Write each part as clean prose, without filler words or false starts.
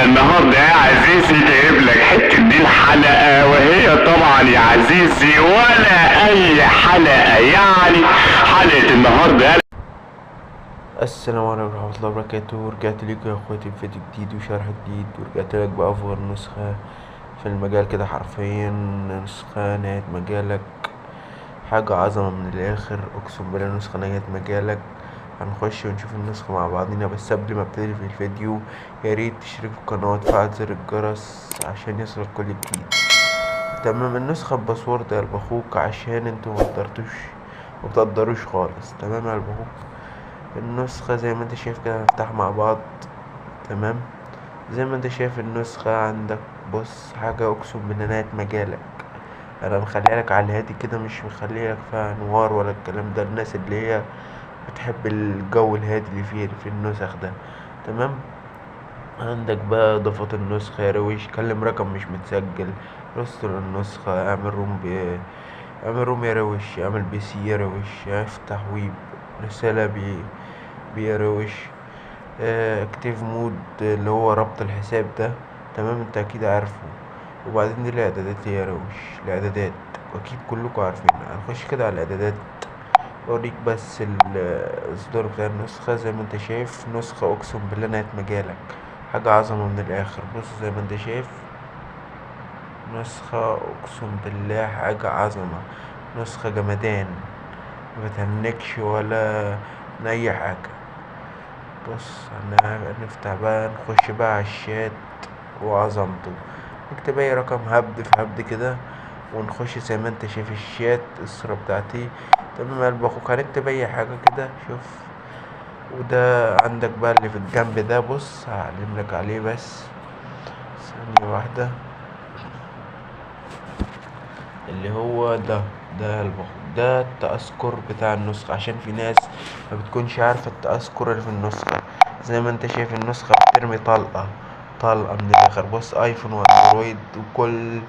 انا النهارده يا عزيزي جايب لك حتة دي الحلقة، وهي طبعا يا عزيزي ولا اي حلقة، يعني حلقة النهارده. السلام عليكم ورحمة الله وبركاته. رجعت لكم يا اخواتي في فيديو جديد وشرح جديد، ورجعت لك بأفضل نسخة في المجال كده، حرفيا نسخة نهاية مجالك، حاجة عظمة من الآخر، أقسم بالله نسخة نهاية مجالك. هنخش ونشوف النسخة مع بعضينا، بس قبل ما ابتدي في الفيديو يا ريت تشترك في القناة وتفعل زر الجرس عشان يصلك كل جديد. تمام، النسخة ب password يا قلب اخوك عشان انتوا متقدروش خالص. تمام يا قلب اخوك، النسخة زي ما انت شايف كده هنفتح مع بعض. تمام، زي ما انت شايف النسخة عندك، بص حاجة اقسم بالله نهاية مجالك. انا مخليها لك على الهادي كده، مش مخليها لك فيها انوار ولا الكلام ده، الناس اللي هي بتحب الجو الهادي اللي فيه في النسخ ده. تمام، عندك بقى اضافات النسخة يا رويش، كلم رقم مش متسجل، restore النسخة، اعمل room اعمل room يا روش، اعمل PC يا روش، افتح ويب رسالة بي روش، active mode اللي هو ربط الحساب ده. تمام، انت اكيد عارفه. وبعدين دي الاعدادات يا روش، الاعدادات اكيد كلكم عارفين. هنخش كده على الاعدادات، اوريك بس الاصدار بتاع النسخة. زي ما انت شايف نسخة اقسم بالله نهاية مجالك، حاجة عظمة من الاخر. بص زي ما انت شايف نسخة اقسم بالله حاجة عظمة، نسخة جمدان، ما بتهنكش ولا من اي حاجة. بص هنفتح بقى، نخش بقى على الشات وعظمته، نكتب اي رقم هبد في هبد كده ونخش زي ما انت شايف الشات الصورة بتاعتي. تمام يا قلب اخوك، هنكتب اي حاجة كده شوف. وده عندك بقى اللي في الجنب ده، بص هعلم لك عليه بس ثانية واحدة، اللي هو ده قلب اخوك، ده التأذكر بتاع النسخة، عشان في ناس ما بتكونش عارفة التأذكر اللي في النسخة. زي ما انت شايف النسخة بترمي طلقة طلقة من الاخر. بص ايفون واندرويد وكل،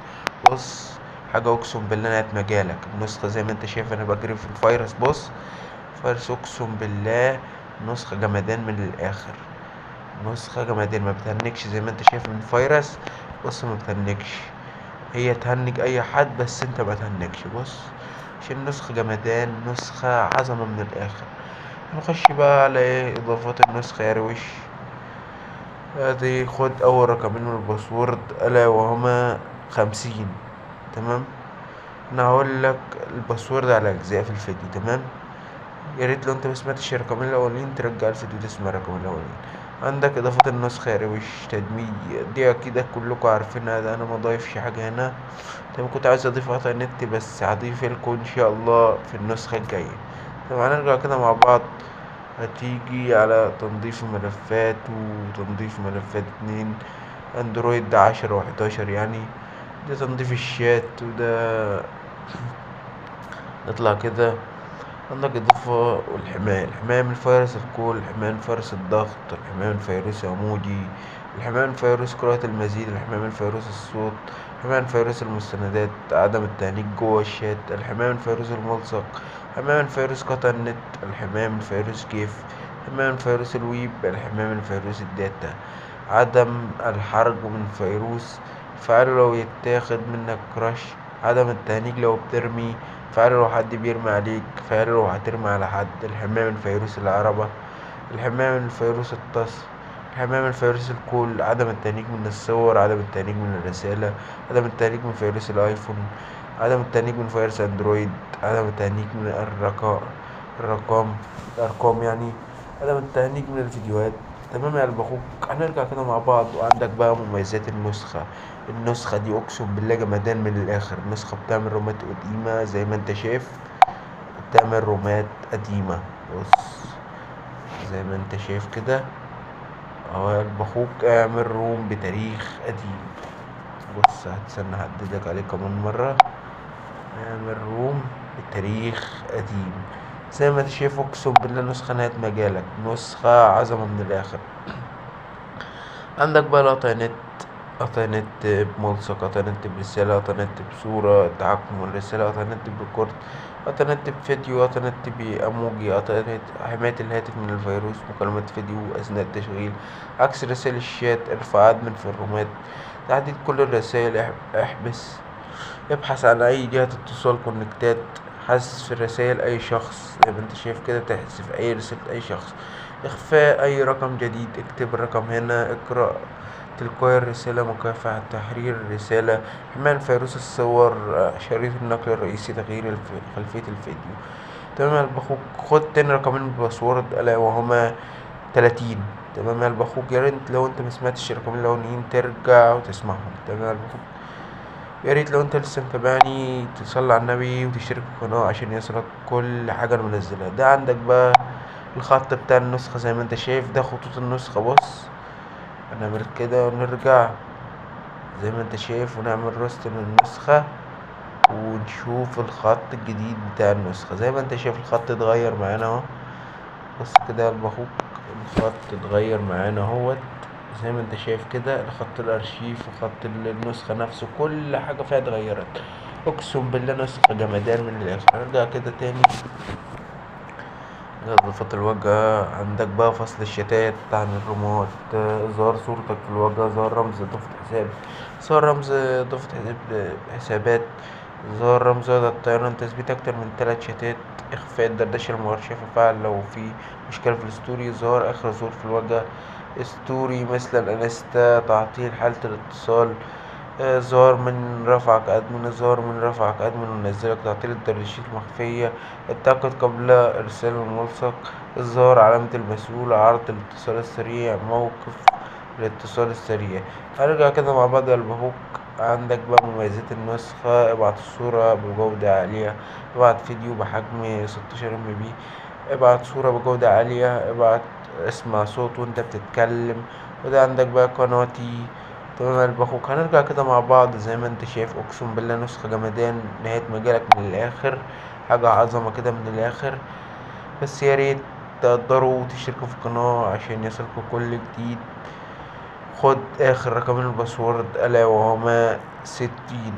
بص حاجة اقسم بالله نهاية مجالك. النسخة زي ما انت شايف انا بجري في الفيروس، بص فيروس اقسم بالله نسخة جمدان من الاخر، نسخة جمدان ما بتهنكش زي ما انت شايف من فيروس. بص ما بتهنكش، هي تهنج اي حد بس انت ما تهنكش. بص عشان نسخة جمدان، نسخة عظمة من الاخر. نخش بقى على ايه، اضافات النسخة يا روش. ادي خد اول رقمين من ال password الا وهما 50. تمام، انا هقول لك ال password على اجزاء في الفيديو. تمام، يا ريت لو انت ما سمعتش الرقمين الاولين ترجع الفيديو تسمع الرقمين الاولين. عندك اضافات النسخة يا روش، تدميج دي اكيد كلكم عارفينها، ده انا ما ضايفش حاجة هنا. تمام، كنت عايز اضيف قطع نت بس هضيف لكم ان شاء الله في النسخة الجاية. تمام، هنرجع كده مع بعض. هتيجي على تنظيف ملفات وتنظيف ملفات 2 اندرويد ده 10 و11 يعني، ده تنظيف الشات وده نطلع كده. عندك اضافة والحماية، الحماية من فيروس الكول، الحماية من فيروس الضغط، الحماية من فيروس عمودي، الحماية من فيروس قراءة المزيد، الحماية من فيروس الصوت، الحماية من فيروس المستندات، عدم التهنيج جوه الشات، الحماية من فيروس الملصق، الحماية من فيروس قطع النت، الحماية من فيروس كيف، الحماية من فيروس الويب، الحماية من فيروس ال data، عدم الحرج من فيروس، فعله لو يتاخد منك crash، عدم التهنيج لو بترمي، فعله لو حد بيرمي عليك، فعله لو هترمي على حد، الحماية من فيروس العربة، الحماية من فيروس التص، الحماية من فيروس الكول، عدم التهنيج من الصور، عدم التهنيج من الرسالة، عدم التهنيج من فيروس الايفون، عدم التهنيج من فيروس اندرويد، عدم التهنيج من الارقام يعني، عدم التهنيج من الفيديوهات. تمام يا قلب اخوك، هنرجع كده مع بعض. وعندك بقى مميزات النسخة، النسخة دي اقسم بالله جمدان من الاخر. النسخة بتعمل رومات قديمة زي ما انت شايف، بتعمل رومات قديمة، بص زي ما انت شايف كده اهو يا قلب اخوك، اعمل room بتاريخ قديم. بص هتستنى هعدلك عليه كمان مرة، اعمل room بتاريخ قديم زي ما انت شايف. اقسم بالله نسخة نهاية مجالك، نسخة عظمة من الاخر. عندك بقى لقطة نت، قطع نت بملصق، قطع نت برسالة، قطع نت بصورة، التحكم بالرسالة، قطع نت ب record، قطع نت بفيديو، قطع نت بأموجي، قطع نت، حماية الهاتف من الفيروس، مكالمات فيديو أثناء التشغيل، عكس رسائل الشات، ارفع admin في الرومات، تحديد كل الرسائل، احبس، ابحث عن أي جهة اتصال، كونكتات، حذف رسائل أي شخص زي ما انت شايف كده، تحذف أي رسالة أي شخص، إخفاء أي رقم جديد، اكتب الرقم هنا، اقرأ تلقائي الرسالة، مكافحة تحرير الرسالة، حماية فيروس الصور، شريط النقل الرئيسي، تغيير خلفية الفيديو. تمام يا قلب اخوك. خد تاني رقمين password الا وهما 30. تمام يا قلب اخوك. يا ريت لو انت مسمعتش الرقمين الاولانيين ترجع وتسمعهم. تمام يا قلب اخوك. يا ريت لو انت لسه متابعني تصلي على النبي وتشترك في القناة عشان يصلك كل حاجة انا منزلها. ده عندك بقى الخط بتاع النسخة زي ما انت شايف، ده خطوط النسخة. بص هنعمل كده ونرجع زي ما انت شايف ونعمل restart للنسخة ونشوف الخط الجديد بتاع النسخة. زي ما انت شايف الخط اتغير معانا اهو. بص كده يا قلب اخوك، الخط اتغير معانا اهوت زي ما انت شايف كده، خط الارشيف وخط النسخة نفسه كل حاجة فيها اتغيرت. اقسم بالله نسخة جمدان من الاخر. هنرجع كده تاني اضافات الواجهة. عندك بقى فصل الشتات عن الرموات، ظهر صورتك في الواجهة، ظهر رمز اضافة حساب، ظهر رمز اضافة حسابات، ظهر رمز الطيران، تثبيت اكتر من 3 شتات، اخفاء الدردشة المؤرشفة، فعل لو في مشكلة في ال story، ظهر اخر ظهور في الواجهة، story مثل الانستا، تعطيل حالة الاتصال، ظهر من رفعك admin، ظهر من رفعك admin ونزلك، تعطيل الدردشات المخفية، التأكد قبل ارسال الملصق، اظهار علامة المسؤول، عرض الاتصال السريع، موقف الاتصال السريع. هنرجع كده مع بعض يا البهوك. عندك بقى مميزات النسخة، ابعت الصورة بجودة عالية، ابعت فيديو بحجم 16 MB، ابعت صورة بجودة عالية، ابعت اسمع صوت وانت بتتكلم. وده عندك بقى قناتي. تمام يا قلب اخوك. هنرجع كده مع بعض زي ما انت شايف، اقسم بالله نسخة جمدان، نهاية مجالك من الاخر، حاجة عظمة كده من الاخر. بس يا ريت تقدروا وتشتركوا في القناة عشان يصلكوا كل جديد. خد اخر رقمين ال password الا وهما 60.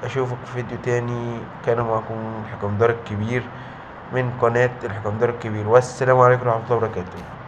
اشوفك في فيديو تاني. كان معكم الحكمدار الكبير من قناة الحكمدار الكبير، والسلام عليكم ورحمة الله وبركاته.